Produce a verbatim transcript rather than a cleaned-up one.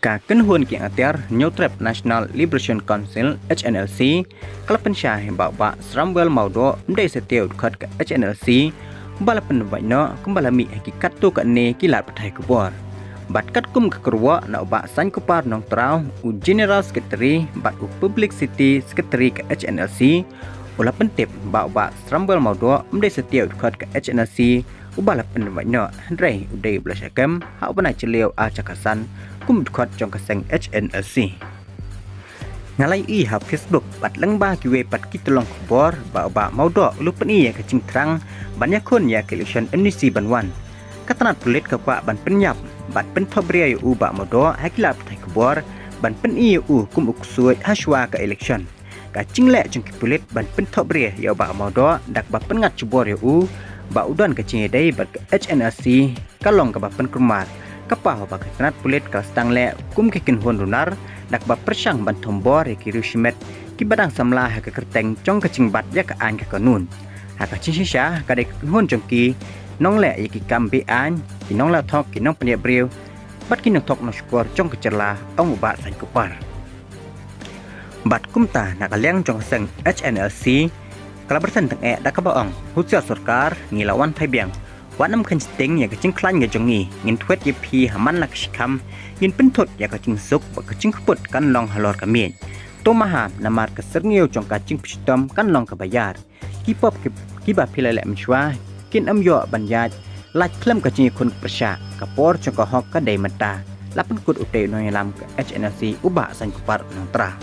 Ka kynhun ki atiar New Trep National Liberation Council, H N L C, ka la pynshai ba u Bah Sramwel Mawdoh, mdei satia u dkhot ka H N L C, ba la pynwait noh, kumba la mih ha ki katto katne ki lad pathai khubor. Bad katkum ka kyrwoh na u Bah Sainkupar Nongtraw, u General Secretary bad u Publicity Secretary ka H N L C, u la pyntip ba u Bah Sramwel Mawdoh, mdei satia u dkhot ka H N L C, uba la pynwait noh, hynrei u dei u ba la shah kem ha u bnai Jylliew ar hajar khatsan kum u dkhot jong ka seng H N L C. Nga la ïohi ha Facebook bad lyngba kiwei pat ki tyllong khubor ba u Bah Mawdoh u la pyni ïa ka jingthrang ban ïakhun ïa ka election M D C ban wan. Ka tnat pulit ka kwah ban pynïap bad pynthopbria ïa u Bah Mawdoh ha ki lad pathai khubor ban pyni ïa u kum u ksuid hashwa ka election. Ka jingleh jong ki pulit ban pynthopbria ïa u Bah Mawdoh da kaba pynngat jubor ïa u ba u don ka jingïadei bad ka H N L C, ka long kaba pynkulmar. Ka paw ba ka tnat pulit ka la sdang leh kum ki kynhun runar da kaba pyrshang ban thombor ïa ki riew shimet kiba dang samla ha ka kyrteng jong ka jingbat ïa ka aiñ ka kanun. Ha ka jingshisha ka dei ka kynhun jong ki nongleh ïa ki kam be-aiñ, ki nongleh thok, ki nongpynïap briew bad ki nongthok nongshukor jong ka jylla, ong u Bah Sainkupar. Bad kumta na ka liang jong ka seng H N L C, ka la byrthen tyngeh da kaba ong, husiar sorkar, ngi la wan phai biang. Wat nym kheiñ sting ïa ka jingkhlaiñ ka jong ngi, ngin thwet ïa phi ha man la ka shikham, ngin pynthut ïa ka jingsuk bad ka jingkput kan long halor ka miej. To maham namar ka syrngiew jong ka jingpynshitom kan long kaba ïar. Ki pop ki, kiba phi la leh mynshuwa kin ym ïoh ban ïaid lait khlem ka jingïakhun pyrshah. Ka por jong ka hok ka dei mynta, la pynkut u tei u nongïalam ka H N L C u Bah Sainkupar Nongtraw.